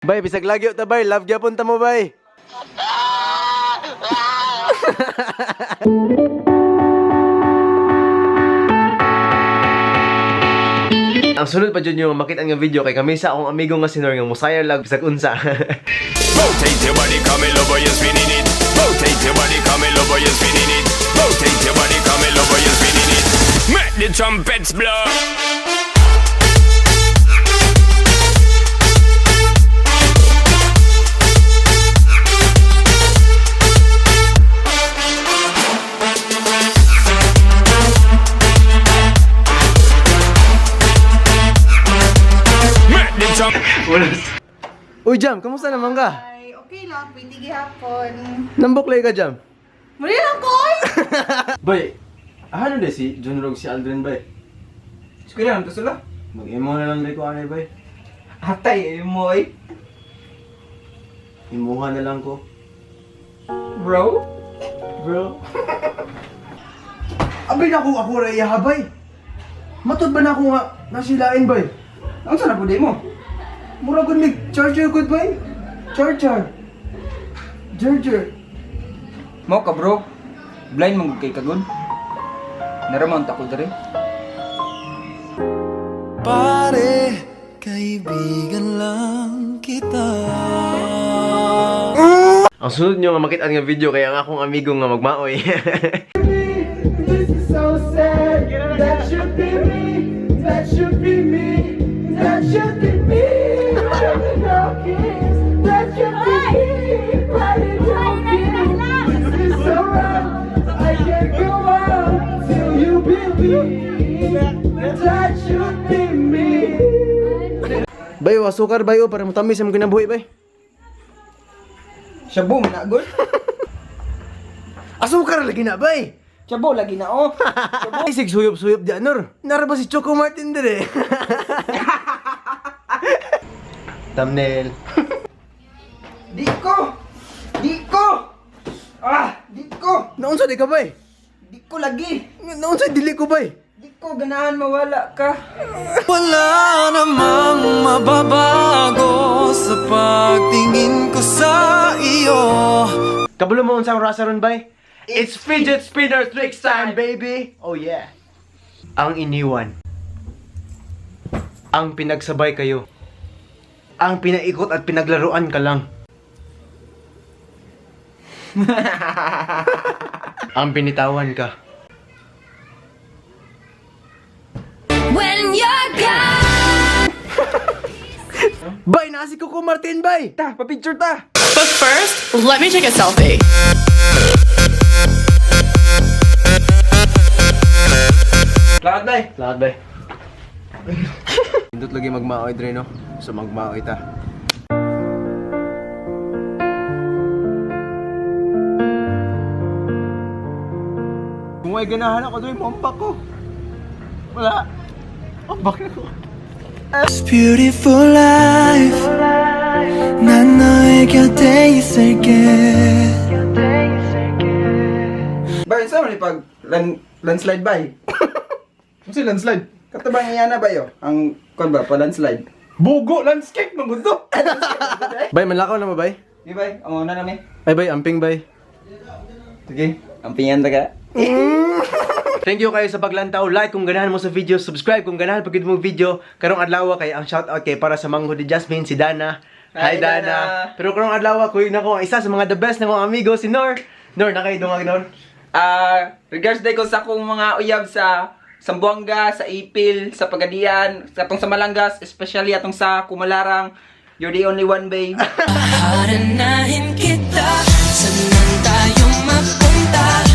Bay, bisag lagyo ta bay, love gyapon ta mo bay. Ang sunod pa jud yung makita nga video kay kami sa akong amigo nga sinor nga musayar lag bisag unsa. Rotate your body, come in over, you're spinning it. Rotate your body, come in over, you're spinning it. Rotate your body, come in over, you're spinning it. Make the trumpets blow. Make the trumpets. Uy Jam, kamusta naman ka? Ay, okay lang. Pwede gihapon. Nambuklay ka Jam. Muli lang ko, oy! Bay, ano de si John Rog si Aldrin bay? Eskwela lang to sila. Mag-imo na lang day ko anay bay. Atay mo ay. Imuha na lang ko. Bro? Bro. Abay na ako, ako ra iya bay. Matod ba na ako nga nasilain bay? Ang sana po di mo? Mura gud mig charger gud bay. Charger. Charger. Mo ka bro. Blind man gud kay kagod. Naramon ta ko diri. Pare, kaibigan lang kita. Ang sunod nyo nga makita nga video kay ang akong amigo nga magmaoy. This is so sad. That should be me. That should be me. That should be me. That should be me. This is so wrong. I can't go on till you believe that should be me. Bayo, asukar bayo para matamis ang kinabuhi bay. Shabu man na gud. Asukar lagi na bay. Shabu lagi na oh. Ay, sig suyop-suyop di anor. Nara ba si Choco Martin dire? Thumbnail. Di ko. Di ko. Ah, di ko. Naunsa di ka bay? Di ko lagi. Naunsa dili ko bay? Di ko ganahan mawala ka. Wala namang mababago sa pagtingin ko sa iyo. Kabalo mo unsang rasa ron bay? It's fidget spinner tricks time, baby! Oh yeah. Ang iniwan. Ang pinagsabay kayo. Ang pinaikot at pinaglaruan ka lang. Ang binitawan ka. When you're gone. Bay, nasi ko ko Martin, bay! Ta, pa-picture ta. But first, let me take a selfie. Lakad bay. Lakad, bay. Pindot lagi magmaoy dre, no? So magmaoy ta. Kung may ganahan ako dre, mompak ko. Wala. Ambak na ko. This beautiful life. 난 너의 곁에 있을게. Bay, unsa man ni pag landslide bay? Kasi landslide. Kato ba nga na bayo? Ang kon ba pa landslide? Bugo landscape man gusto. Bay, manlakaw na mo, bay? Di bay, amo na nami. Ay, bay, amping, bay. Sige, ang pingan ta ka. Thank you kayo sa paglantaw. Like kung ganahan mo sa video, subscribe kung ganahan pag mo video. Karong adlaw kay ang shoutout kay para sa manghod ni Jasmine si Dana. Hi, Hi, Dana. Dana. Pero karong adlaw kuy nako ang isa sa mga the best na kong amigo si Nor. Nor, nakaidungag Nor. Ah, regards day ko sa akong mga uyab sa Sambuanga, sa Ipil, sa Pagadian, sa atong sa Malangas, especially atong sa Kumalarang. You're the only one, babe. Haranahin kita, saan man tayo mapunta.